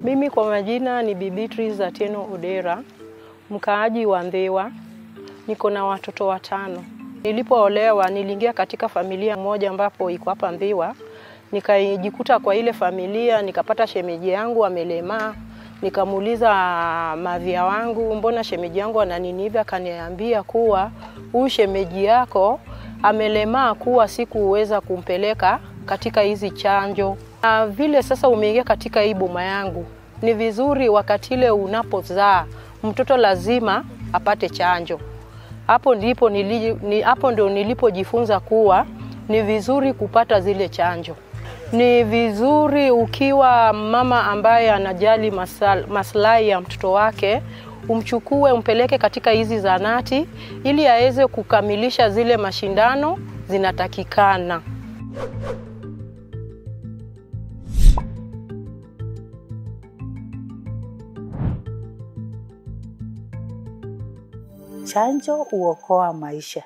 Mimi kwa majina ni Bi Beatrice Atieno Odera, mkaaji wa Ndhiwa. Niko na watoto 5. Nilipoolewa niliingia katika familia moja ambapo iko hapa Ndhiwa. Nikajikuta kwa ile familia, nikapata shemeji yangu amelemaa. Nikamuuliza mavia wangu, mbona shemeji yangu ananiniva? Akaniambia kuwa huyu shemeji yako amelemaa, kuwa sikuweza kumpeleka katika hizi chanjo. Na vile sasa umeingia katika hii boma yangu, ni vizuri wakati ile unapozaa mtoto lazima apate chanjo. Hapo ndipo hapo ndio nilipojifunza kuwa ni vizuri kupata zile chanjo. Ni vizuri ukiwa mama ambaye anajali maslahi ya mtoto wake, umchukue umpeleke katika hizi zahanati ili aweze kukamilisha zile mashindano zinatakikana. Chanjo huokoa maisha.